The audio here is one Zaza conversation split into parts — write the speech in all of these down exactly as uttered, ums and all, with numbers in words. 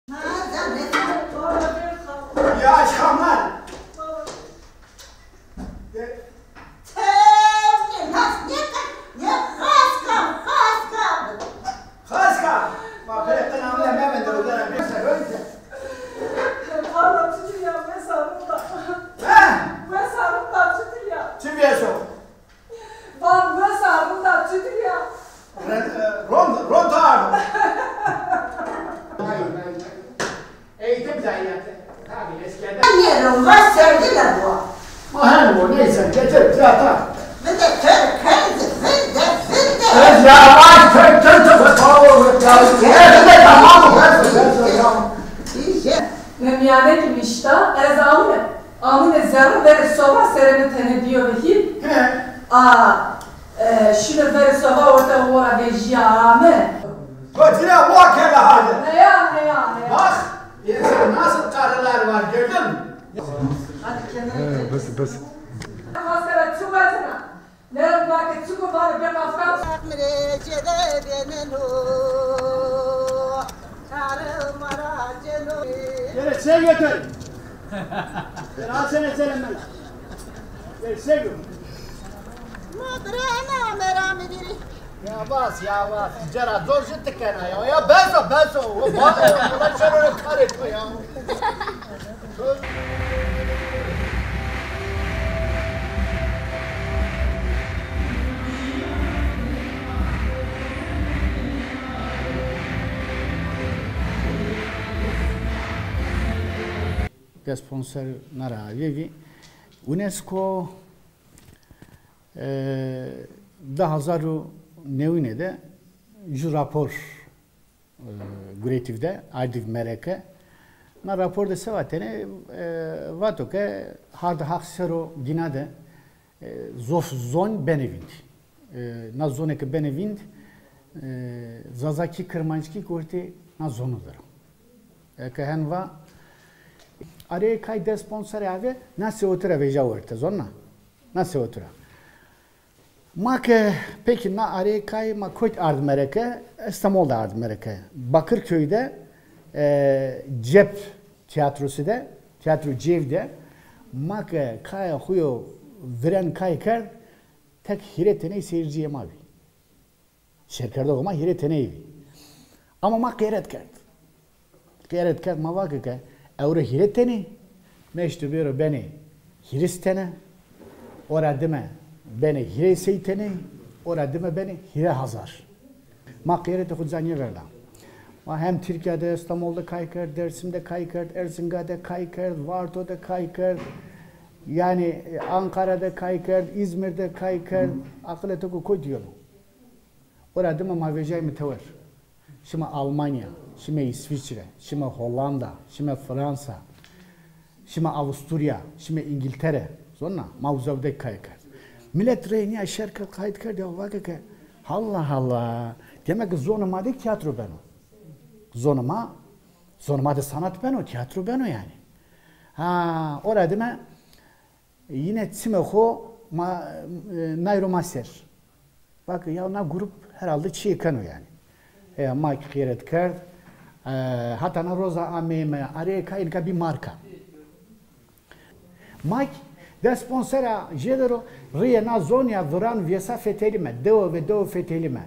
Ya Şamal. Tevlî nas nêkerd, ne xaska, xaska. Xaska? Ma pere qinamine memende, o dera bir sefer. Valla çitur ya, wesa rinda. He? Wesa rinda çitur ya? Çi vêso? Van wesa rinda çitur ya? Ron, ron ardo. Eğitim zayiatı. Tabii eskiden. Nêro, ma serdî la bo. Ma hem o, neyse, getir, fiyata. Vinde kör, kör, vinde, vinde. Ez ya, ay, kör, kör, kör, kör, kör, ya. Vinde, tamam, ver, ver, ver, ya. Îşte. Mîyanekî nişta, ez amune. Amune zerre verê soba serê mi tene bîyo ve hîl. He. A, e, şino verê soba orta ora vejîya ame. Gotî ra wa kerde hale. Heya, heya, heya. Bak, insan nasıl karılar var, gördün mü? Hadi kenara çek. Bes, bes. Maskara çi wazena? Nero ma ke çiko ma ro bê qafran. Mire cede deneno. Çare mara ceno. Yere şey götür. Yere al sene selemela. Yere şey götür. Ma birana mera mi diri. Ya bas, ya bas. Cera zor jî tikena ya. Ya beso, beso. O ba, o ba çero kare to ya. Ke sponsor na ra vêvî. UNESCO, e, di hazar û newîne de ju rapor e, guretîv de, ardîv mereke. Na rapor de se vatêne, e, vato ke hard haq ser o gîna de, e, zof zon benê vînd. E, na zonê ke benê vînd, e, zazakî, kirmanckî, kurdî na zono der o. Eke hen va, arê kay des ponc serrî ave, na seweti ra vejîya werte, zonna? Na seweti ra. Ma ke pekî na arê kay ma kotî ard mereke, Estemol de ard mereke. Bakırköy'de, e, Cep Tiyatrosu de, Tiyatro Cevî de ma ke kaya xo yo viren kay kerd, tek hîrê teney seyirciyê ma bî. Şêrkerdoxê ma hîrê teney bî. Ama ma qeyret kerd. Qeyret kerd, ma vake ke ewro hîrê tenê, meşto bêro benê hîris tene, ora dime benê hîrê sey tenê, ora dime benê hîrê hazar. Ma qeyretê xo ca nêverda. Ma hem Tirkîya de, Estemol de kay kerd, Dersim de kay kerd, Erzinga de kay kerd, Varto de kay kerd, yanî, e, Ankara de kay kerd, Îzmîr de kay kerd, aqilê to ke kotî yeno? Ora dime ma vejîyayme tewer. Şime Almanya, şime Îsvîçre, şime Hollanda, şime Fransa, şime Avusturya, şime Îngîltere. Zonna, ma uza de kay kerd. Milet rê nîya şer kerd, qayt kerd ya, vake ke, Allah Allah. Demek ki zonê ma de tîyatro beno. Zonê ma, zonê ma de sanat beno, tîyatro beno yanî. Ha, ora dime Yine çimê xo ma, e, nay ro ma ser. Vake ya na grup herhalde çîyê keno yanî. E, ma kî qeyret kerd. E, hata na roza ameyme arê kay, nika bî marka. Ma kî des ponc serra jêde ro rîyê na zonî ya viran vêsa fetelîme. Dewe ve dewe fetelîme.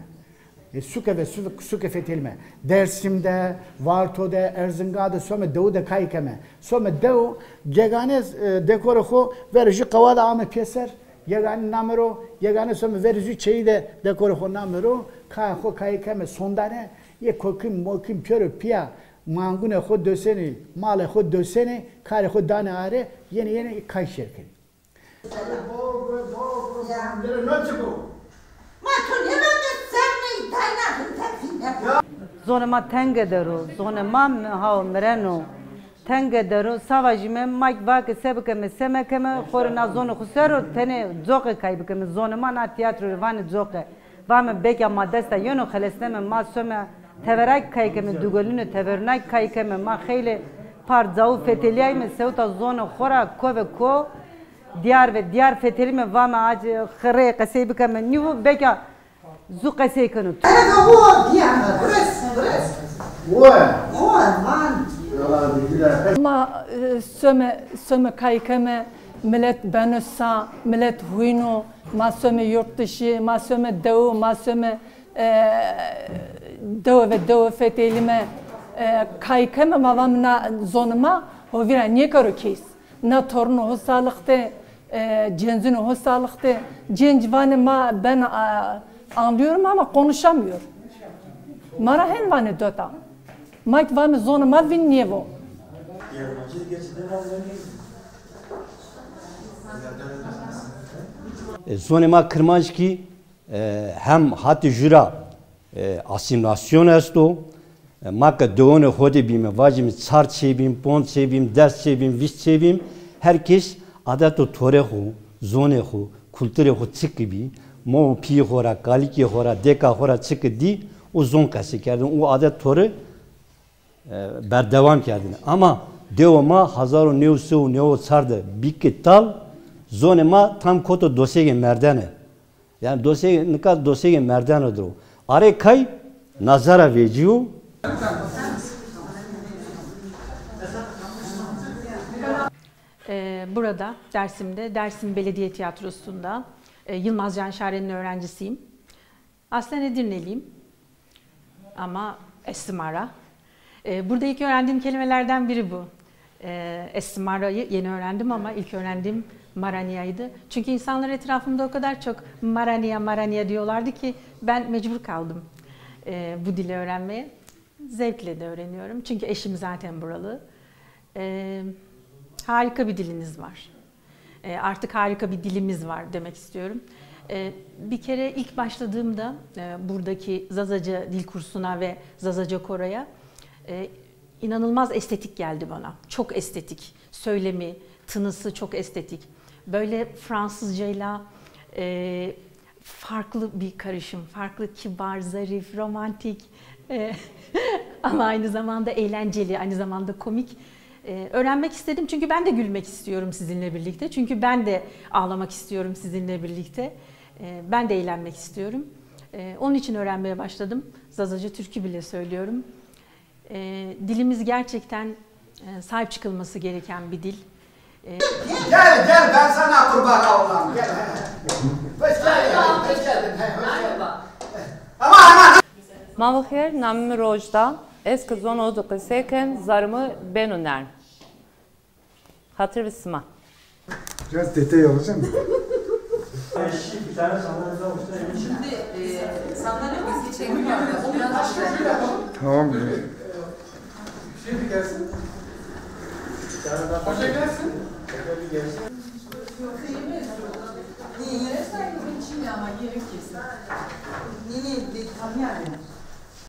E, suke ve su-, suke fetelîme. Dersim de, Varto de, Erzinga de some dewu de kay keme. Some dewu, gegane, e, dekorê xo verê jû qewa de ame pêser, gegane name ro, gegane some verê jû çeyî de dekorê xo name ro, kaya xo kay keme sondane, yê kokim mokim pêro pîya, mangunê xo dosenê, malê xo dosenê, karê xo danê arê, yenê yenê kay şêr kenê. Zonê ma tenge der o, zonê ma mi-, hao mireno. Tenge der o, sa vajîme, ma kî vake se bikeme, se mekeme, xo rê na zonê xo ser o, tenê coqe kay bikeme. Zonê ma na tîyatro rê vanê coqe. Vame belkî ma dest ra yeno xelesneme, ma some teverak kay keme, dugolîne teverunay kay keme, ma xeylê par cawu fetelîyayme, sewta zonê xo ra ko ve ko, dîyar ve dîyar fetelîme, vame acî xirê qesey bikeme, nîvo belkî zu qesey keno. Eve o dîyar, bires, bires. Oe. Oe, van. Yalan bilgiler. Ma, e, some, some kay keme, millet beno sa, millet huyno, ma some yurt dışı, ma some dewu, ma some, e, dewu ve dewu fetelime, e, kay keme, ma vam na zonê ma ho vira nêkero kes. Na torunê ho salixte, e, cencunê ho salixte. Cenc vanê ma ben, a, anlıyorum ama konuşamıyor. Ma ra hen vanê dota. Ma ki vame zonê ma vin nêvo. E, zonê ma Kirmanckî, e, hem hatê jü ra, e, asîmîlasyon esto. E, ma ke dewonê xo de bîme, vacîme çar çê bîm, ponc çê bîm, des çê bîm, vîst çê bîm, her kes adet û torê xo, zonê xo, kulturê xo çiki bî, ma û pîyê xo ra, kalikê xo ra, dêka xo ra çiki dî û zon qesey kerdin û adet tori, e, berdewam kerdin. Ama dewa ma hezar û new sey û new û çar de bî ki tal, zonê ma tam koto dosegê merdene. Yanî dosê, nika dosê merdeno diro. Arê kay nazara vecîyo. Ee, burada, Dersim'de, Dersim Belediye Tiyatrosu'nda e, Yılmaz Canşare'nin öğrencisiyim. Aslen Edirneliyim. Ama Estimara. E, burada ilk öğrendiğim kelimelerden biri bu. E, Estimara'yı yeni öğrendim ama ilk öğrendiğim Marania'ydı. Çünkü insanlar etrafımda o kadar çok Marania, Marania diyorlardı ki ben mecbur kaldım e, bu dili öğrenmeye. Zevkle de öğreniyorum. Çünkü eşim zaten buralı. E, harika bir diliniz var. E, artık harika bir dilimiz var demek istiyorum. E, bir kere ilk başladığımda e, buradaki Zazaca dil kursuna ve Zazaca koroya e, inanılmaz estetik geldi bana. Çok estetik. Söylemi, tınısı çok estetik. Böyle Fransızcayla e, farklı bir karışım. Farklı, kibar, zarif, romantik e, ama aynı zamanda eğlenceli, aynı zamanda komik. E, öğrenmek istedim çünkü ben de gülmek istiyorum sizinle birlikte. Çünkü ben de ağlamak istiyorum sizinle birlikte. E, ben de eğlenmek istiyorum. E, onun için öğrenmeye başladım. Zazaca türkü bile söylüyorum. E, dilimiz gerçekten e, sahip çıkılması gereken bir dil. E, Gel gel, ben sana kurban olayım, gel. Hoş geldin, hoş geldin. He, hoş geldin. Ama ama Ma bi xêr, namê mi Rojda. Ez ki zono di qisey ken, zarê mi beno nerm. Xatir bi sima. Biraz detay alacağım. Şimdi e, sandalye mi? Tamam. Şimdi gelsin. Hoca gelsin. Hoca bir gelsin. Niye? Sen bugün Çinli ama yemek yesin. Niye? Tanıyor yani.